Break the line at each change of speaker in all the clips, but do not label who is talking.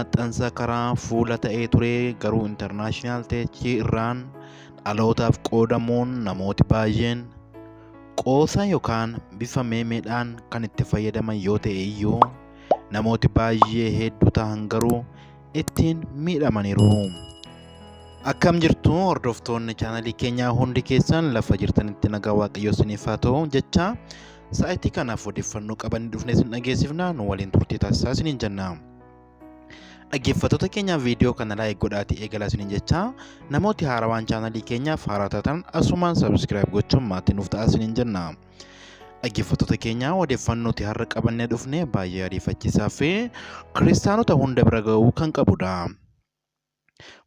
Maxxansa karaa fuula ta'ee ture garuu International Tech irraan dhalootaaf qoodamuun namooti baay'een qoosaa yookaan bifa meemeedhaan kan itti fayyadaman yoo ta'e iyyuu namooti baay'ee hedduu ta'an garuu ittiin miidhamaniiru. Akkam jirtu hordoftoonni chaanalii keenyaa hundi keessan lafa jirtanitti nagaa Waaqayyoo isiniif haa ta'u jecha sa'aatii kanaaf odeeffannoo qabannee dhufne isin dhageessifna nu waliin turtii taasisaa isiniin jenna. Dhaggeeffattoota keenya viidiyoo kana like godhaatii eegalaa isiniin jecha namooti haarawaan chaanalii keenyaaf haaraa taatan asumaan subscribe gochuun maatii nuuf ta'aa isiniin jenna. Dhaggeeffattoota keenya odeeffannoo nuti har'a qabannee dhufne baay'ee ariifachiisaa fi kiristaanota hunda bira ga'uu kan qabudha.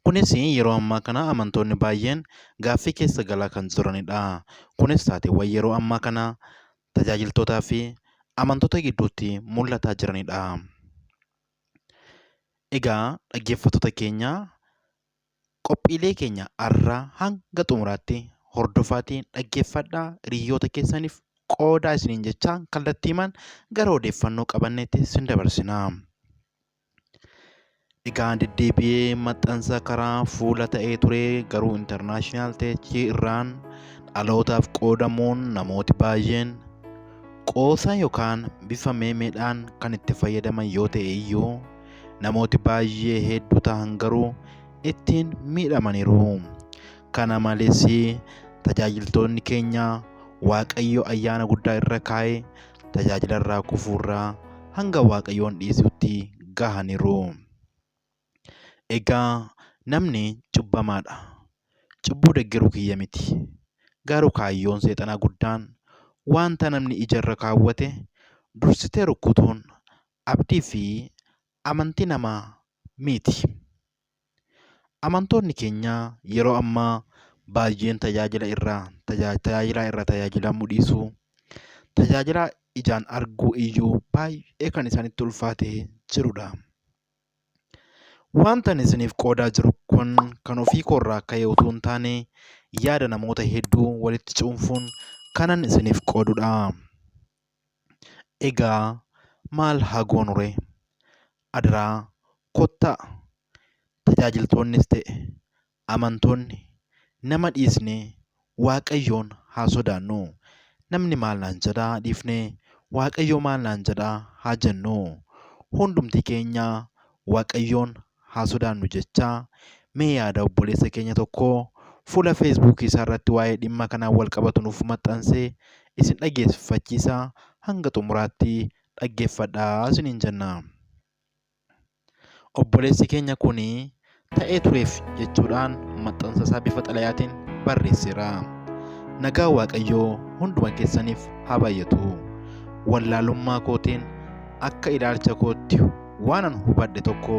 Kunis yeroo ammaa kana amantoonni baay'een gaaffii keessa galaa kan jiranidha. Kunis taateewwan yeroo ammaa kana tajaajiltootaa fi amantoota gidduutti mul'ataa jiranidha. Egaa dhaggeeffattoota keenya qophiilee keenya har'aa hanga xumuraatti hordofaatii dhaggeeffadhaa hiriyoota keessaniif qoodaa isiniin jechaa kallattiimaan gara odeeffannoo qabanneetti isin dabarsina. Egaa deddeebi'ee maxxansa karaa fuula ta'ee ture garuu International Tech irraan dhalootaaf qoodamuun namooti baay'een qoosaa yookaan bifa meemeedhaan kan itti fayyadaman yoo ta'e iyyuu namooti baay'ee hedduu ta'an garuu ittiin miidhamaniiru. Kana malees tajaajiltoonni keenya Waaqayyo ayyaana guddaa irra kaa'e tajaajila irraa kufuurraa hanga Waaqayyoon dhiisuutti gahaniiru. Egaa namni cubbamaadha. Cubbuu deggeruu kiyya miti. Garuu kaayyoon seexanaa guddaan wanta namni ija irra kaawwate dursitee rukkutuun abdii fi amantii namaa miti. Amantoonni keenya yeroo ammaa baay'een tajaajila irraa tajaajilaa irraa tajaajilamuu dhiisuu, tajaajilaa ijaan arguu iyyuu baay'ee kan isaanitti ulfaatee jirudha. Wanta ani isiniif qoodaa jiru kun kan ofii koorraa ka'e utuu hin taane yaada namoota hedduu walitti cuunfuun kanan isiniif qoodudha. Egaa maal haa goonuree? Adaraa kottaa tajaajiltoonnis ta'e amantoonni nama dhiisnee Waaqayyoon haa sodaannu. Namni maal naan jedhaa dhiifnee Waaqayyo maal naan jedhaa haa jennu. Hundumti keenya Waaqayyoon haa sodaannu jechaa mee yaada obboleessa keenya tokkoo fuula Feesbuukii isaa irratti waa'ee dhimma kanaan wal qabatu nuuf maxxanse isin dhageeffachiisa hanga xumuraatti dhaggeeffadhaa isiniin jenna. Obboleessi keenya kun ta'ee tureef jechuudhaan maxxansa isaa bifa xalayaatiin barreesseera. Nagaa Waaqayyoo hunduma keessaniif haa baay'atu. Wallaalummaa kootiin akka ilaalcha kootti waanan hubadhe tokko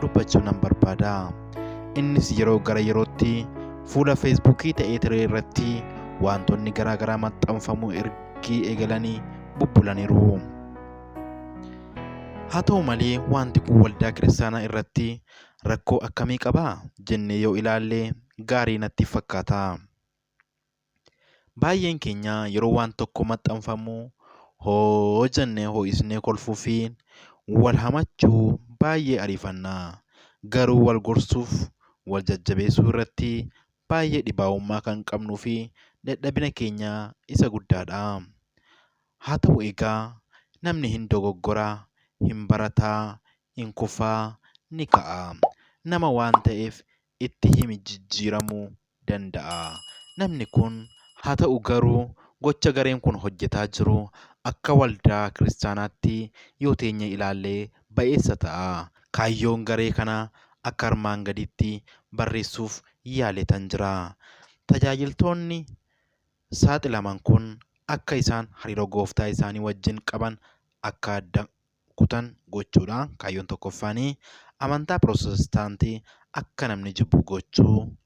dubbachuu nan barbaada. Innis yeroo gara yerootti fuula Feesbuukii ta'ee ture irratti wantoonni garaa garaa maxxanfamuu ergii eegalanii bubbulaniiru. Haa ta'u malee wanti kun waldaa kiristaanaa irratti rakkoo akkamii qaba jennee yoo ilaalle gaarii natti fakkaata. Baay'een keenya yeroo waan tokko maxxanfamu hoo jennee ho'isnee kolfuu fi wal hamachuu baay'ee ariifanna. Garuu wal gorsuuf, wal jajjabeessuu irratti baay'ee dhibaa'ummaa kan qabnuu fi dadhabina keenya isa guddaadha. Haa ta'u egaa namni hin dogoggora, hin barata, hin kufa, ni ka'a. Nama waan ta'eef itti himi jijjiiramuu danda'a. Namni kun haa ta'u garuu gocha gareen kun hojjetaa jiru akka waldaa kiristaanaatti yoo teenyee ilaalle ba'eessa ta'a. Kaayyoon garee kanaa akka armaan gadiitti barreessuuf yaaleetan jira. Tajaajiltoonni saaxilaman kun akka isaan hariiroo gooftaa isaanii wajjin qaban akka adda kutan gochuudha. Kaayyoon tokkoffaan amantaa Pirootestaantii akka namni jibbu gochuu.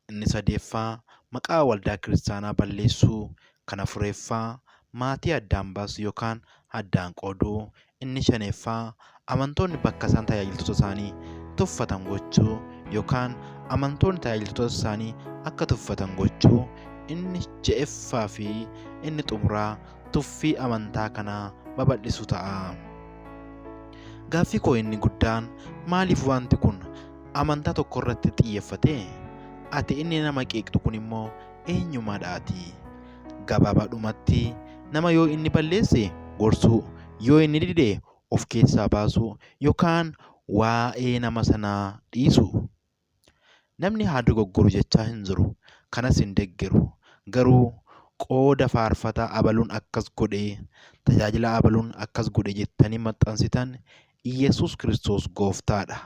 Inni sadeeffaa maqaa waldaa kiristaanaa balleessuu. Kan afureeffaa maatii addaan baasuu yookaan addaan qooduu. Inni shaneeffaa amantoonni bakka isaan tajaajiltoota isaanii tuffatan gochuu yookaan amantoonni tajaajiltoota isaanii akka tuffatan gochuu. Inni ja'effaa fi inni xumuraa tuffii amantaa kanaa babal'isu ta'a. Gaaffii koo inni guddaan maaliif wanti kun amantaa tokko irratti xiyyeeffate? Ati inni nama qeeqxu kun immoo eenyumaadha ati? Gabaabaadhumatti nama yoo inni balleesse gorsuu, yoo inni dide of keessaa baasuu yookaan waa'ee nama sanaa dhiisuu. Namni haa dogoggoru jechaa hin jiru. Kanas hin deggeru. Garuu qooda faarfataa abaluun akkas godhe, tajaajilaa abaluun akkas godhe jettanii maxxansitan Iyyasuus Kiristoos gooftaadha.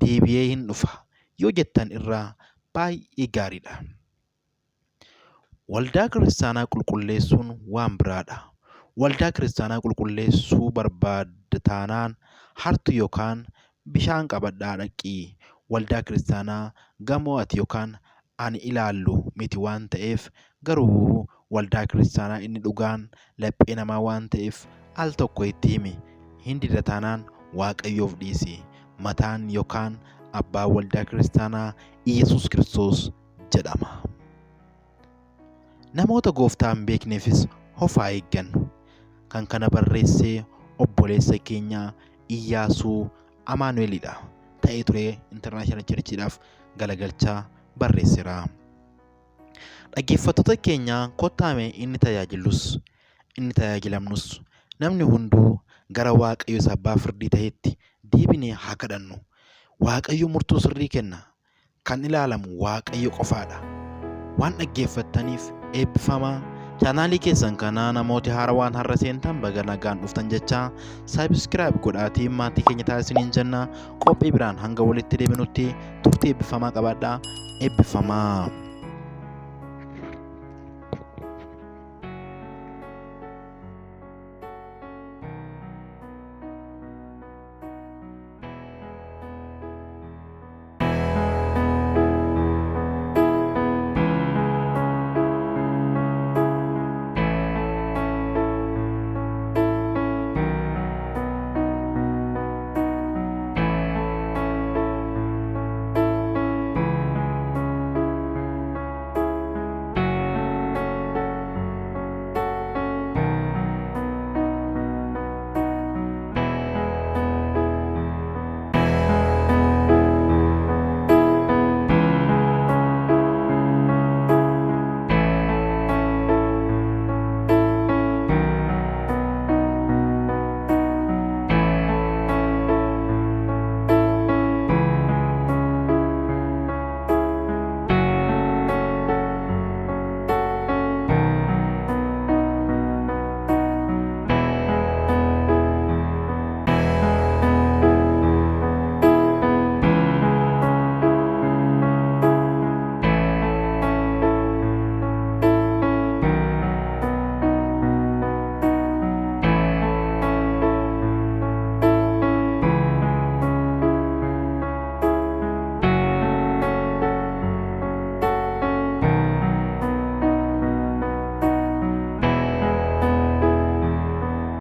Deebi'ee hin dhufa yoo jettan irraa baay'ee gaariidha. Waldaa kiristaanaa qulqulleessuun waan biraadha. Waldaa kiristaanaa qulqulleessuu barbaadda taanaan hartu yookaan bishaan qabadhaa dhaqi. Waldaa kiristaanaa gamoo ati yookaan ani ilaallu miti waan ta'eef garuu waldaa kiristaanaa inni dhugaan laphee namaa waan ta'eef al tokko itti himi. Hin dida taanaan Waaqayyoof dhiisi. Mataan yookaan abbaan waldaa kiristaanaa Iyyasuus Kiristoos jedhama. Namoota gooftaa hin beekneefis of haa eeggannu. Kan kana barreesse obboleessa keenya Iyyaasuu Amaanu'elidha. Ta'ee ture International Churchiidhaaf galagalchaa barreesseera. Dhaggeeffattoota keenya kottaame inni tajaajillus inni tajaajilamnus namni hunduu gara Waaqayyo isa abbaa firdii ta'etti deebinee haa kadhannu. Waaqayyo murtoo sirrii kenna. Kan ilaalamu Waaqayyo qofaadha. Waan dhaggeeffattaniif eebbifamaa. Chaanaalii keessan kana namooti haarawaan har'a seentan baga nagaan dhuftan jechaa saabskraayib godhaatii maatii keenya taasisaniin jenna. Qophii biraan hanga walitti deebinutti turtii eebbifamaa qabaadhaa. Eebbifamaa.